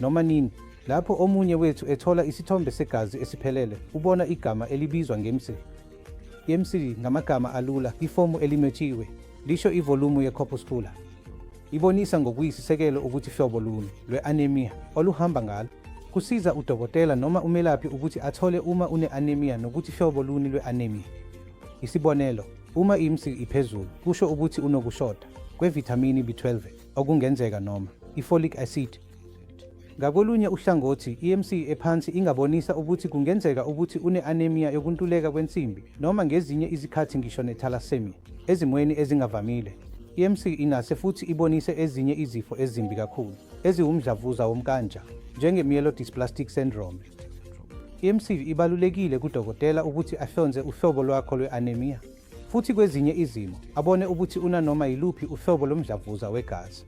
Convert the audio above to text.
Noma nini lapho omunye wethu ethola isithombe segazi esiphelele, ubona igama elibizwa nge-MC. I-MC ngamagama alula, ifomu elinwetshiwe, lisho ivolumu ye-corpuscular. Ibonisa ngokuyisisekelo ukuthi hlobo luni lwe-anemia oluhamba ngalo. Kusiza udokotela noma umelaphi ukuthi athole uma une-anemia nokuthi hlobo luni lwe-anemia. Isibonelo, uma i-MC iphezulu, kusho ukuthi unokushoda kwevithamini B12 okungenzeka noma i-folic acid. Ngakolunye uhlangothi, i-MC ephansi ingabonisa ukuthi kungenzeka ukuthi une-anemia yokuntuleka kwensimbi noma ngezinye izikhathi ngisho ne-thalassemia. Ezimweni ezingavamile, i-MC ingase futhi ibonise ezinye izifo ezimbi kakhulu, eziwumdlavuza womnkantsha, njenge-myelodysplastic syndrome. I-MC ibalulekile kudokotela ukuthi ahlonze uhlobo lwakho lwe-anemia futhi kwezinye izimo abone ukuthi unanoma yiluphi uhlobo lomdlavuza wegazi.